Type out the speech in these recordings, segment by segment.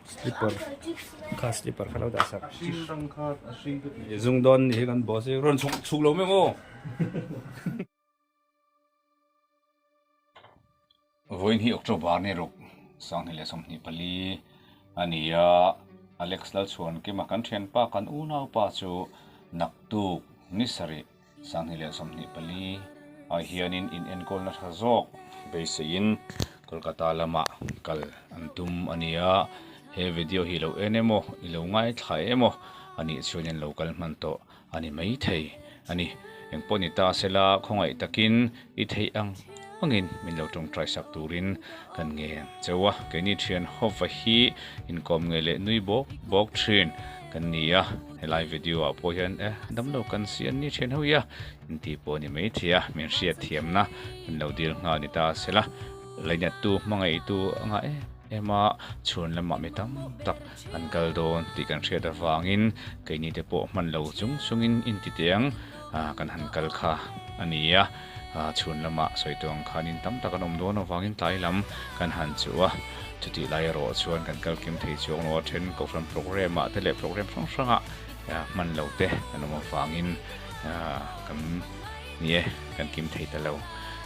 Slipper kha slipper kha lo dah sak zung dawn ni hi kan boss hi rawn chhuk chhuk lo mek aw. Vawiin hi October ni ruk 2024 a ni a, Alex Lalchhuankima kan thianpa kan unaupa chu naktuk ni sarih 2024 ah hianin inenkawlna tha zawk beiseiin Kolkata lamah kal an tum a ni a, he video hi lo en emaw i lo ngaithla emaw a nih chuan in lo kal hman tawh a ni maithei a ni. Engpawh ni ta sela khawngaih takin i theih ang angin min lo tawngtai sak turin kan ngen cheu a, keini thian hova hi inkawm nge leh nui bawk bawk thin kan ni a, helai video ah pawh hian e damlo kan si an ni thian ho i a intih pawh a ni maithei a, min hriat thiamna min lo dil nghal ni ta sela lainattu hmangaihtu a ngah em em a, chhun lamah mi tam tak an kal dawn tih kan hriat avangin keini te pawh hman lo chung chungin inti teh ang kan han kal kha a ni a. Chhun lamah sawi tawh ang khanin tam tak an awm dawn avangin tlai lam kan han chuh a, chutih lai erawh chuan kan kal kim thei chuang lo a, then kohhran programme ah te leh programme hrang hrangah hman lo te kan awm avangin kan ni e, kan kim thei ta lo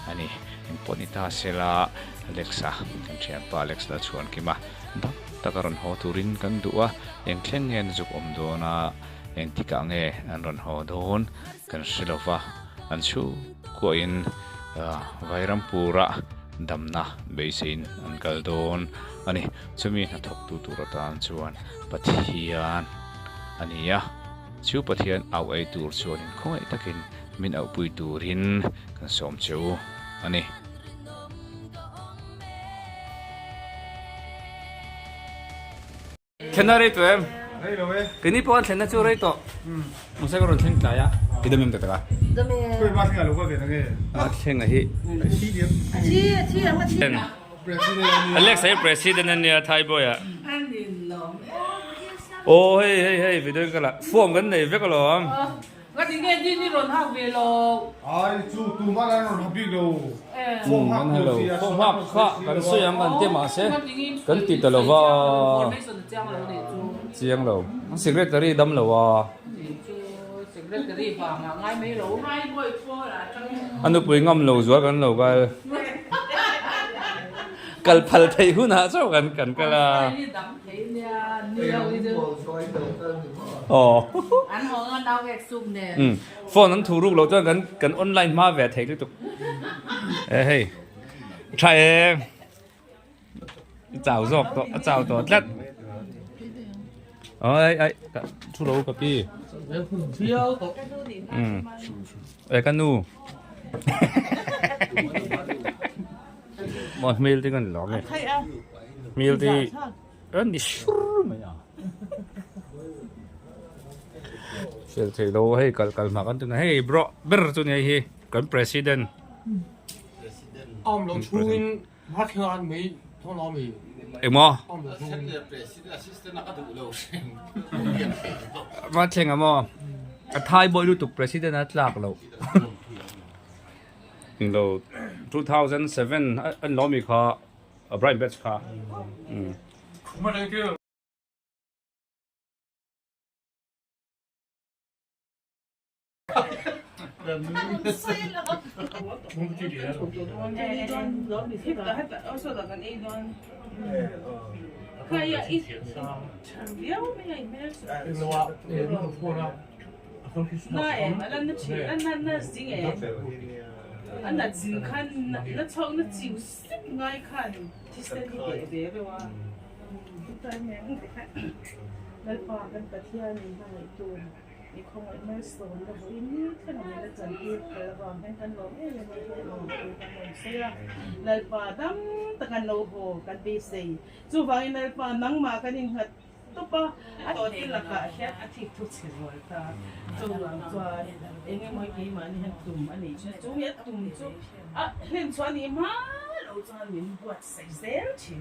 a ni. Engpawh ni ta sela Alex-a kan thianpa Alex Lalchhuankima dam taka rawn haw turin kan duh a, eng thleng nge an zuk awm dawn a, engtikah nge an rawn haw dawn kan hre lo va. An chhungkuahin Vairampura damna beiseiin an kal dawn a ni. Chumi hnathawktu tur atan chuan Pathian a ni a, chu Pathian au ei tur chuanin khawngaih takin min auhpui turin kan sawm che u a ni. Thlenna rei tawh em? Rei lo e. Keini pawh an thlenna chu rei tawh. Mahse ka rawn thleng tlai a. I dam em tak tak a? Dam e. Khawi ma thleng a lo kal ve nang e? A thleng a hi. A thi a thi ang a thi. Alex hi president a nia Thai boy ah. Aw hei hei hei video in ka la form kan nei vek alawm. Nga ti nge din i rawn hak ve lo. Ai chu tumah an rawn ha bik lo. Form hak an lo. Form hak kha kan sawi ang kan ti mahse kan ti ta lo va. Chiang lo. Secretary dam lo a. A nupui ngam lo zual kan lo kal. Kal phal theih hunah chauh kan kan kal a. Aw. Umm phone an thu ruk loh chuan kan kan online hma ve thei lutuk. E hei tha em chau zawk tawh a chau tawh tlat. Ai ai thu lo ka pi. Umm e ka nu. Maw hmel te kan lawm e. Hmel te an ni sur mai a. Fel thei lo hei kal kal hma kan tuna hei bro ber chu ni hei hi kan president. Awm lo chhungin hma thleng an mai thawng lo mi. Engmaw? Awm lo chhungin. Hma thleng a maw? A thai bawi lutuk president a tlak loh. Englo 2007 an lo mi kha Brian Betts kha. Tawp a, a tawhte lakah hian a thik thu chhe zual ta. Chuvang chuan eng emaw hi keimahni hian tum a nih thin a, chu mi a tum chu a hlen chhuah a nih hma lo chuan min buatsaih zel thin.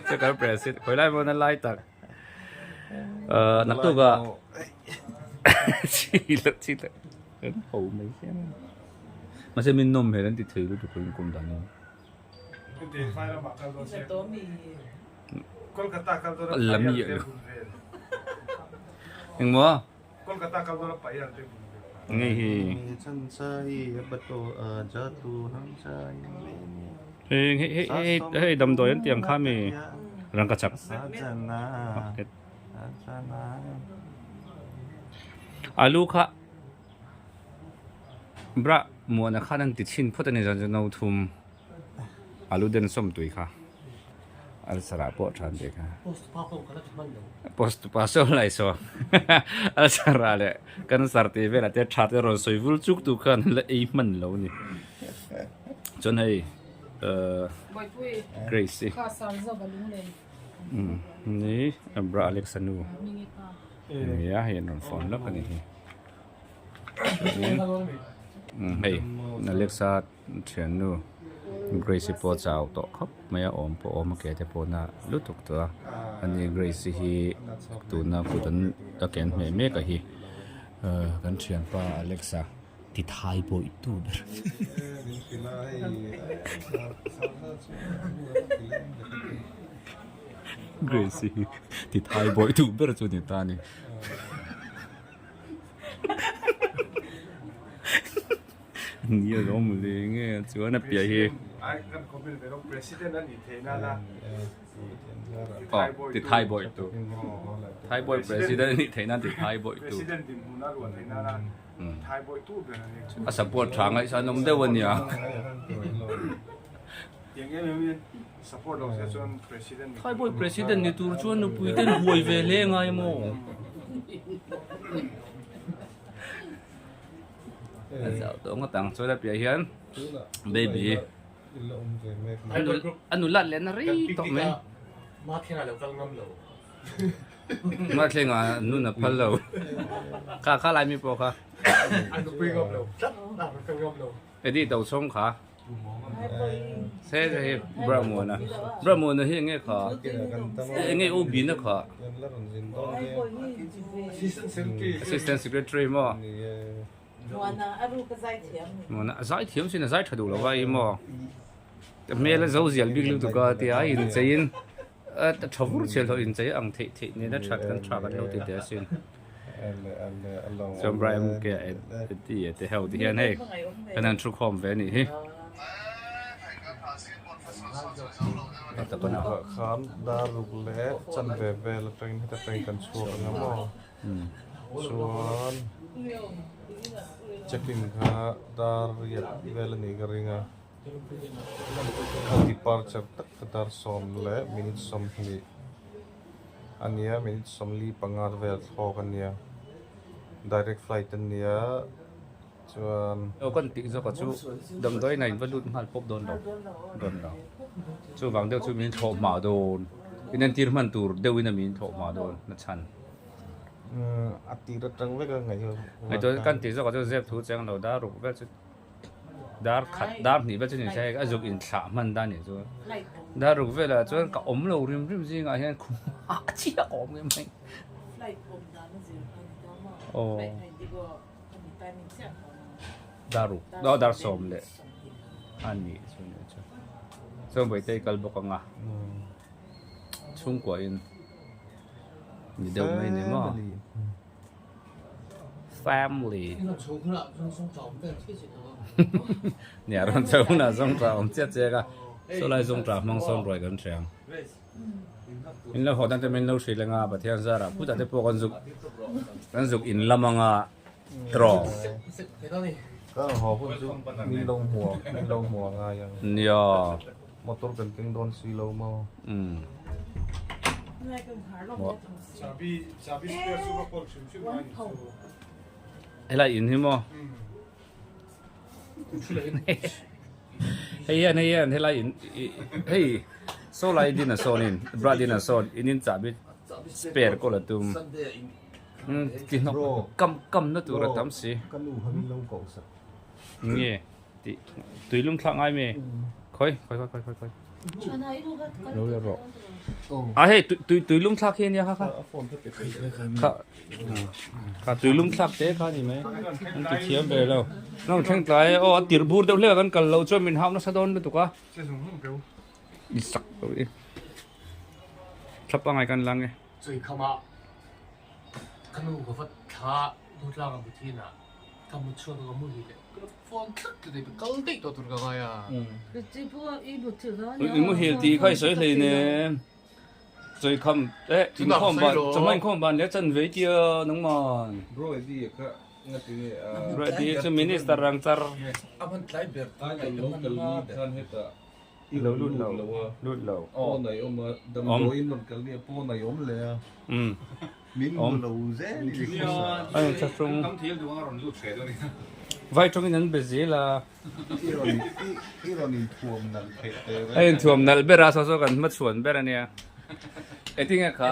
Chu kan president khawi lai mawn a lai tak naktuk ah chi loh chi loh kan ho mai hian mahse min nawm hmel an ti thei lutuk in kum dan hi. Kolkata kal dawn a La paial mi te lo. bun vel. Engmaw? Kolkata kal dawn a paial te bun vel. Ngei hi. Hei hei hei hei hei damdawi an tih ang kha mi rangkachak. Alu kha bra muana khan an ti chhin phawt a ni zan chu no thum. Alu den sawm tui kha al sarah pawh than ve kha post pa saw lai saw al sarah leh kan sar tih velah te tha te rawn sawi vul chuk tu khan la ei hman lo a ni chuan hei ahh Grace i ni Abra Alexanu nia hei an rawn phone lawk a ni hi hei Alexa. Thiannu Grace-i pawh chau tawh khawp mai a, awm pawh awm a ke te pawh na lutuk tawh a, ani Grace-i hi tuna kut an a ke an hmeh mek a hi ahh kan thianpa Alex-a ti thai bawih tu ber Grace-i hi ti thai bawih tu ber chu ni ta a ni. Ni a lo mawle nge chuan a piah hi aw ti thai bawih tu thai bawih president a nih theih nan ti thai bawih tu a support tha ngaihsan awm deuh a nia thai bawih president ni tur chuan nupui ten huai ve hle ngai maw. A zau tawh ngawt ang chuan a piah hian baby a nu lat leh na rei tawh mai Mathlenga nun a phal lo kha kha lai mi pawh kha Eddie to chhawng kha Se hei Brahmona Brahmona hi enge kha enge u bina kha Assistant Secretary maw Muana a zai thiam sin a zai tha duh lo a i maw hmel a zo zial bik lutuk a tia a incheiin a tha vur chhial hlawh inchei ang theih theih nena that kan tha kan lo ti teh asin chuan Brian ke a ti a te ho ti hian hei kan han thu khawm ve anih hi. Khan dar ruk leh chanve vel atangin heta tangin kan chhuak ang a maw chuan checking kha dar riat vel a nih ka ring a a departure tak kha dar sawm leh minute 20 a nia minute 45 vel thlawk a nia direct flight a nia. Chuan. Aw kan tih zawk a chu damdawi in a in va lut nghal pawp dawn lo dawn lo chuvang deuh chu min thlawh hma dawn in entir hman tur deuh in a min thlawh hma dawn na chhan. A tir atang vek a ngaih Ngaihtuah kan tih zawk a chu zep thu cheng lo dar ruk vel chu dar khat dar hnih vel chu ni se hei a zuk in thlah hman dan nih chu dar ruk velah chuan ka awm lo rim rim zingah hian khum ah chiah ka awm nge mai. Aw. Daruk aw dar sawm leh a nih chu ni chu chuan Vaitei kal bawk ang a chhungkua in ni deuh mai ni maw family nia rawn chho hunah zawng tah awm chiah chiah a saw lai zawng tah hmang sawn ruai kan hria ang. In lo haw dan te min lo hrilh anga Pathian zarah putah te pawh kan zuk kan zuk in lam anga trawng. Ka haw hun chu min lo hmu min lo hmu angai ang. Nia. Motor kan keng dawn si lo maw. Umm. Helai in hi maw. Hei hian hei hian helai in hei saw lai din a sawn in bra din a sawn in in chahbi spare kawl a tum ti hnawk kam kam na tur a tam si nge tih tui lum thlak ngai mi khawi khawi khawi khawi khawi lo la rawh a hei tui tui lum thlak hi ania kha kha kha kha tui lum thlak te kha ni mai an ti thiam ve lo nang thleng tlai aw a tir bur deuh hlek a kan kal loh chuan min hau nasa dawn lutuk a i sak lo i. Thla pangai kan lang e. Chawih khama ka nu ka va thla dawtlang a muthin a, ka mut chhuak a ka mu hi leh ka lo phone tlat tlat a kal daih tawh tur ka ngai a. I muhil tih kha i sawi hlei nen chawih kham eh inkhawm ban chawhma inkhawm ban leh chan vei tia nangman. Bro Eddie kha ngati nge a. Bro Eddie chu minister ang char. A hman tlai ber tlai lo kal ni khan hetah I lo lut lo lut lo. Pawn a i awm a, damdawiin rawn kal nia pawn a i awm leh a. Min hmu lo zel i ni khawsa. A in thlahrung. Vai tawngin an be zel a. I rawn i rawn inthuam nalh theih teh reng. A inthuam nalh ber a, saw saw kan hmachhuan ber a nia. Engtinge kha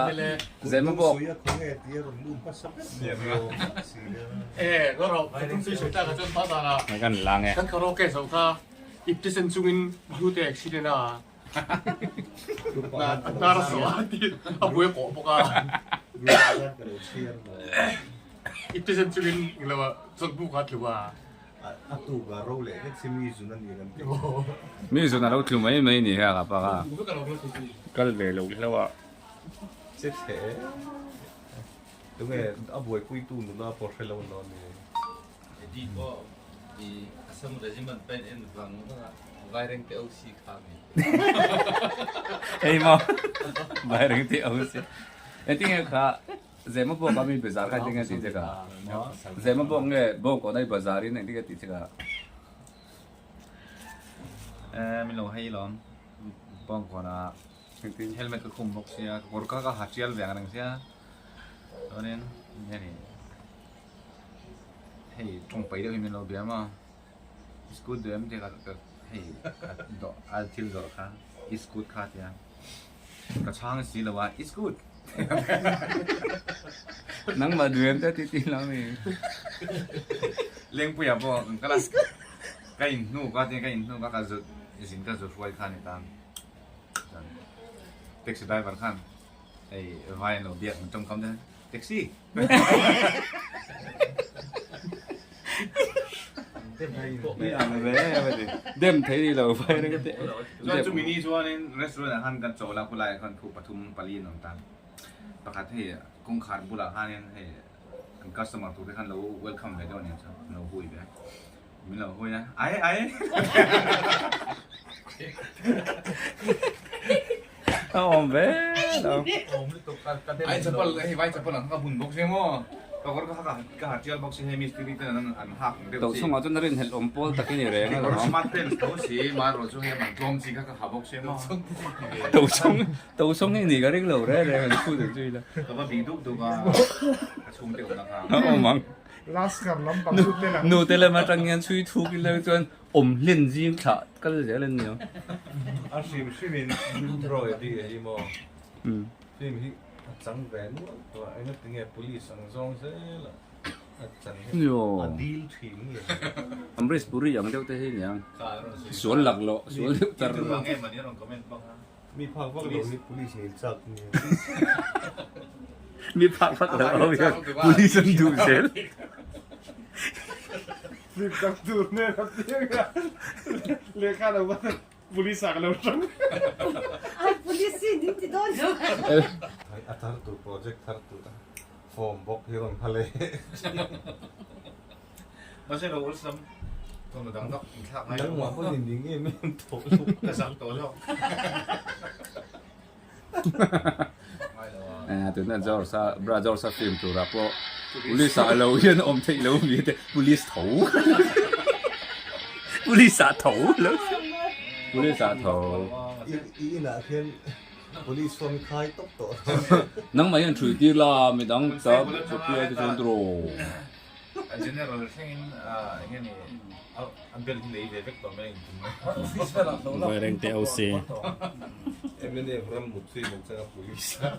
Zema bawk. Suia khawnge tih a rawn lut hmasa ber si a. E, ka rawh, ka tum sui sui tak a chuan pa zana. Kan lang e. Kan karaoke zo kha. Ipte sen chungin hnute accident a a hnar a sawh a tih a buai kawh bawk a. Ipte sen chungin englo ah chawlhbuk a tlu a. A tuk a ro leh vek si mi zun a ni kan ti. Mi zun a lo tlu mai mai ni heng a pak a. Kal ve lo hlauh a. Che chhe e. Tunge a buaipuitu nula pawh hre lo lo ni. Eddie pawh i Assam Regiment pen en vang vang a Vairengte OC kha mi. Hei maw Vairengte OC. Engtinge kha Zema pawh kha mi bazar kha engtinge tih che kha? Zema pawh nge Bawngkawn ai bazar in engtinge tih che kha? Eh min lo hei lawm Bawngkawn ah helmet ka khum bawk sia ka kawr kha ka ha tial ve ang reng sia chuanin hemi hei tawng pai deuh hi min lo bia maw scooty duh em tia ka hei dawh a thil zawrh kha i scooty kha tia ka chhang si lo a i scooty nangmah duh em tia ti ti lo mi Lengpuia pawh kan kal a ka inhnuk a tia ka inhnuk a ka zut zin ka zut hruai kha a ni ta chuan taxi driver khan hei vai an lo biak ang tawngkam te taxi. Dem thei ni lo vai reng te. Chuan chumi ni chuanin restaurant ah khan kan chawl a khulai ah khan thu pathum pali an awm ta. Pakhat hei kawngkhar bulah khanin hei an customer tur te khan lo welcome ve deuh aniang chu an lo hui ve. Min lo hui a ai ai. A awm ve lo. Ai chapal hei vai chapal ang kha ka bun bawk sia maw ka kawr ka ka ha tial bawk si hei mistiri ten an an hak ang deuh si. Tochhungah chuan a rinhlelh awm pawl tak i ni reng alawm. Kawr smart pants tho si marawh chu hei man tlawm chi kha ka ha bawk sia maw. Tochhung tochhung hi ni ka ring lo reng reng an chhut ang chu ila. Ka va bih duk duk a ka chhungte awmna kha. A awm ang. Laskar lam bang chu te lang. Nu te lam atang hian chhui thuk ila chuan Awm hlen zing thlah kal zel an nia. A hrim hrim in Roy a ti hi maw? Film hi a chang ve nual tawh a, engati nge police ang zawng zel a a chan hi a dil thin nge? Amrish Puri ang deuh te hi nia, sual lak loh, sual deuh tar. Mi phak vak lo hi police nih chak nia. Mi phak vak lo ho hian police an duh zel. Flip dak tur nen a piang a, lehkha lo va police ah ka lo hrang. Ai police hi ding ti dawn lo. A thar tur project thar tur form bawk hi rawn hma leh. Mahse lo awlsam tawna dang dang inthlak ngai lo. Nangmah pawhin in ning em em tawh lo. Ka zak tawh zawk. Tuna George a bra George a film turah pawh police ah lo hian awm theih lo mi te police tho police ah tho lo police ah tho I inah hian police form i khai tawp tawh. Nangmah hian ṭhui tir la midang ta chawpia te chuan tiraw. A general thlengin enge ni a bel hi lei ve vek tawh mai a intum mai. Vairengte OC. Mnf ram mut zui lo changa police ah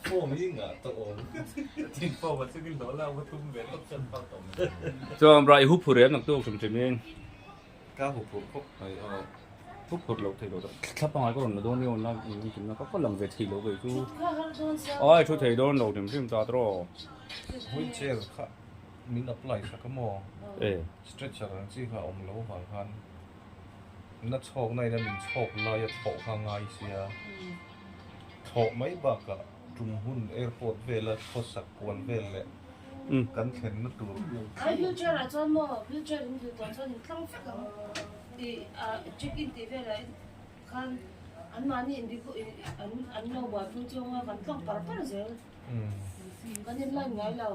form hi ngah tawh awm. Tin form a chungin hlawh lak va tum ve tawp chuan phak tawh mai. Chuan bra i huphurh em naktuk hrim hrim in. Ka huphurh khawp mai aw. Huphurh loh theih loh tak thla pangai ka rawn la dawn nia in tumna ka ka lang ve thei lo kei chu. Ai thu thei dawn lo hrim hrim ta tawh. Wheelchair kha min apply sak a maw? E. Stretcher ang chi kha a awm lo vang khan. Na chhawk na in a min chhawk lai a thlawh kha ngai sia. Thlawh mai bakah tum hun airport vela khawsak kual vel leh kan thlenna tur. Ai wheelchair ah chuan maw wheelchair in dil tawh chuan in tlang vek ang i ah check in tih velah khan an mahni in an an lo buaipui chunga kan tlang par par zel kan in line ngai lo.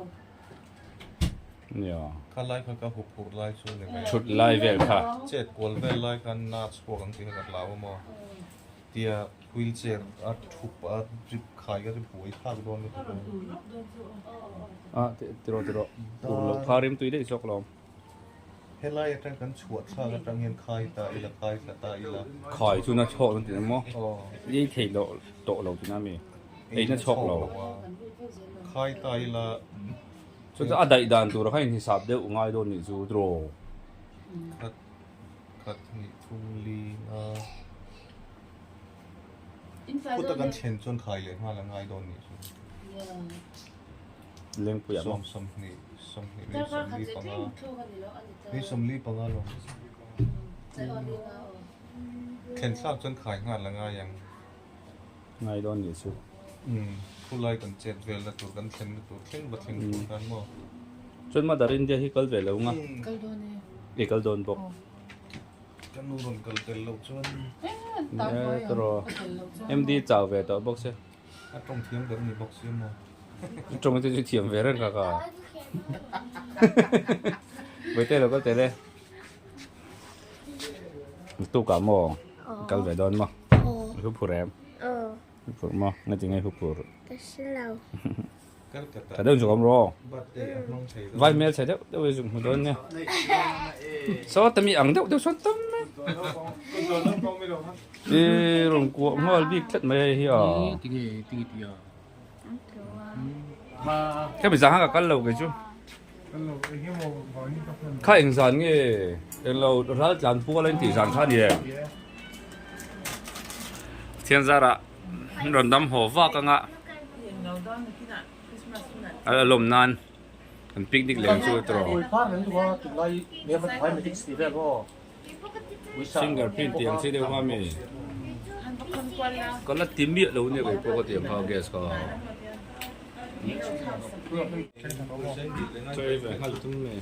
Nia. Kha lai kha ka hup phurh lai chu ni mai. Thut lai vel kha. Chet kual vel lai khan na chhuak ang tih kha ka hlau a maw. Tia wheelchair a thup a drip khai kha chu buai thlak dawn lutuk a. A tiraw tiraw ur loh kha rimtui daih zawk lawm. Helai atang kan chhuah thlak atang hian khai ta ila khai thla ta ila. Khai chu na chhawk na tih maw? Ei thei loh tawh lo tihna mi? Ei na chhawk lo. Khai ta ila. Chu chu a daih dan tur kha inhisap deuh ngai dawn nih chu draw. Khat khat hnih thum li nga. Khuta kan thlen chuan khai leh nghal a ngai dawn nih chu. Lengpuia maw? Sawm sawmhnih sawmhnih leh sawmli panga ni sawmli panga lo. Thlen thlak chuan khai nghal a ngai ang. Ngai dawn nih chu. Umm khulai kan chet velna tur kan thlenna tur thleng va thleng tur khan maw. Chuan Mother India hi kal ve lo nga. Kal dawn e. I kal dawn bawk. Ka nu rawn kal tel loh chuan. Nia tawrh MD chau ve tawh bawk se. A tawng thiam ber ni bawk si maw. A tawng te chu thiam ve reng ka ka. Vawitea lo kal tel e. Tukah maw kal ve dawn maw? I hu phur em? Hu phur maw? Ngati nge hu phur? Ka hre lo. Tha deuh zuk awm rawh. Vai hmel chhe deuh deuh hi zuk hmu dawn nia. Saw ta mi ang deuh deuh sawn tam mai. I rawn kuah nghal bik tlat mai hei hi a. Ka mi zang ka kal lo kei chu. Kha eng zan nge eng lo ral tlan pual a in tih zan kha a ni em? Thian zarah rawn dam haw vak anga a lawm nan kan picnic leh ang chu tawh. Finger print tih ang chi deuh kha mi ka la ti miah lo nia kei pawh ka ti ang kha gas kha. Chaw ei ve nghal tum nge.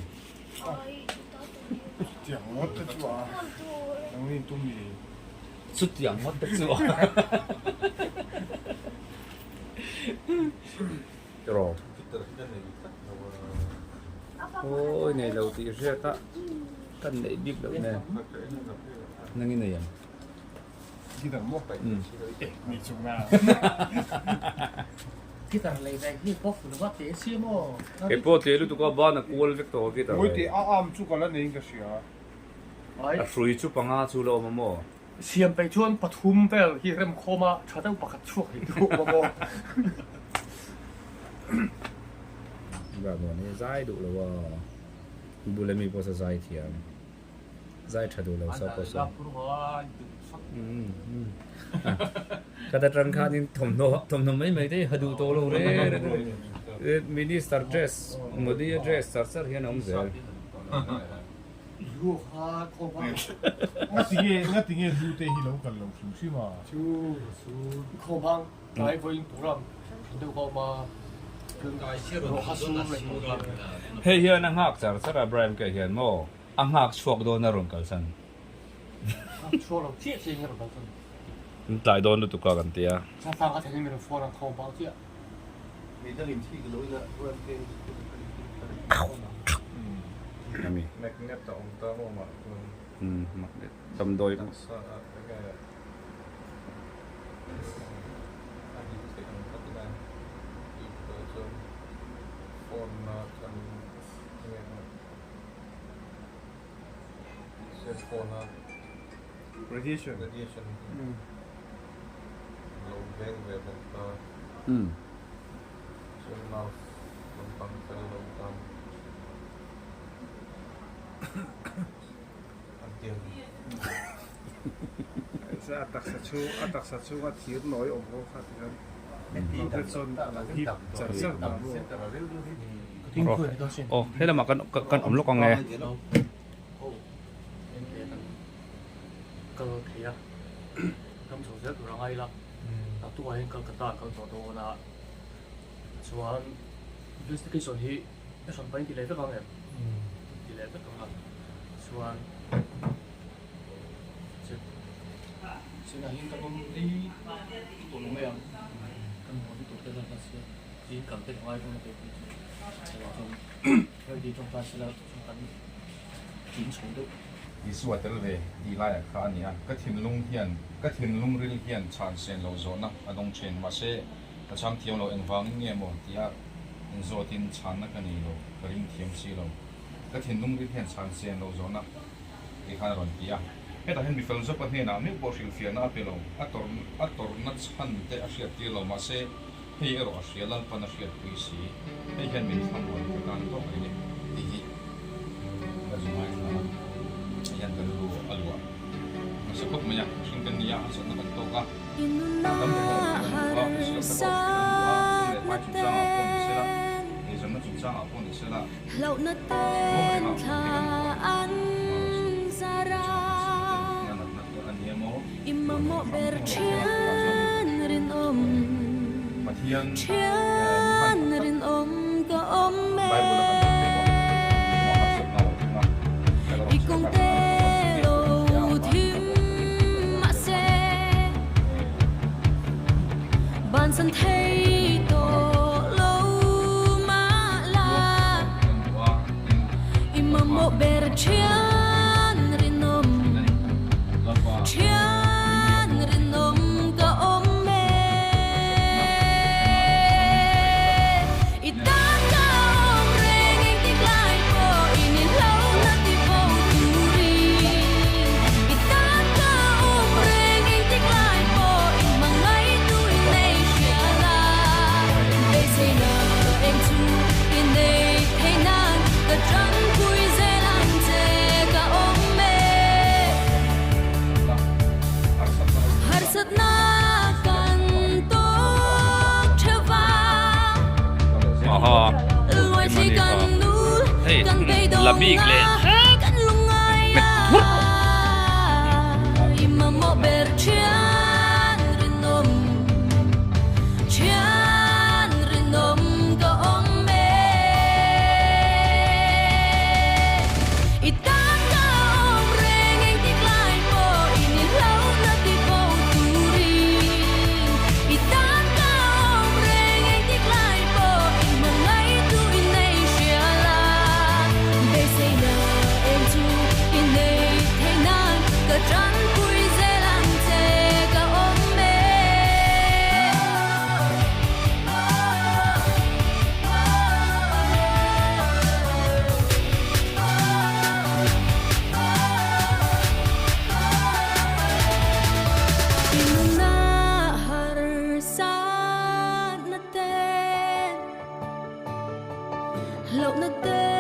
Chutiang ngawt te chu a. Tiraw. Awi nei lo tih hriat a kan neih bik loh nen nang i nei ang. Kei pawh tleh lutuk a ban a kual vek tawh a guitar lei. A hrui chu panga chu la awm a maw? Siam peih chuan pathum vel hi remkhawm a tha deuh pakhat chhuak thei tur awm a maw? Bakah ni zai duh lo a, bula mi pawh sa zai thiam, zai tha duh lo sa pawh sa. Ka ta tang khanin thawmhnaw thawmhnaw mai mai te hi ha duh tawh lo reng reng minister dress Modi a dress char char hian a awm zel. Hei hian a nghak char char a Brian kei hian maw a nghak chhuak dawn a rawn kalsan. An tlai dawn lutuk a kan ti a. Ami. Magnet damdawi Radiation. Radiation lo veng ve bawk ta. Chuan nerve lampang fel lo tan an ti ang. A taksa chhung a taksa chhunga thir nawi awm ho kha ti khan magnet chuan a lo hip char char ta maw. Aw he lamah kan kan awm lawk ang e. kal thei a, dam chho zel tur a ngai ila, naktukah hian Calcutta an kal tawh dawn a, chuan investigation hi a hran pahin ti leh vek ang em? Ti leh vek ang a, chuan China hian kan awm rei tawh lo mai ang, kan haw ni tur te zan kha sia, zing kal te ka ngai dawn a kei pawh chu, chuan hei tawngtai sela chuan kan in chho deuh. Isua tel ve tih laiah kha a ni a, ka thinlung hian, ka thinlung ril hian chhan sen lo zawhna a dawng thin. Mahse, ka chhang thiam lo, engvangin nge maw tia inzawtin chhanna ka nei lo, ka ring thiam si lo. Ka thinlung ril hian chhan sen lo zawhna tih khan a rawn ti a. Hetah hian mifel zawpa hnenah meuh pawh hrilhfiahna a pe lo, a tawrh a tawrhna chhan te a hriattir lo, mahse, hei erawh a hria Lalpan a hriatpui si, hei hian min thlamuan ka tan tawk a ni tih hi ka zu ngaithla a, hei hian ka rilru a luah nasa khawp mai a, mihring kan ni a, harsatna kan tawk a, dam reng a awm theih kan duh a, hrisel taka awm theih kan duh a, sum leh pai chungchangah pawh ni sela, eizawnna chungchangah pawh ni sela, muang renga awm theih kan duh a, amaherawhchu chungah harsatna te a natna te a ni emaw, Pathian mi hman tak tak Bible a kan hmuh theih pawh chungah harsatna a lo thleng a, kan erawh chu harsatna kan tawk ngei pawh kan hria a, mahni ta pawh kan inhmuh theih ang ber Pathian kan duh a, tin Lalpa kan thin a ni. Lalpa min biak maw? Lalpa La bik leh hret hmet thurh.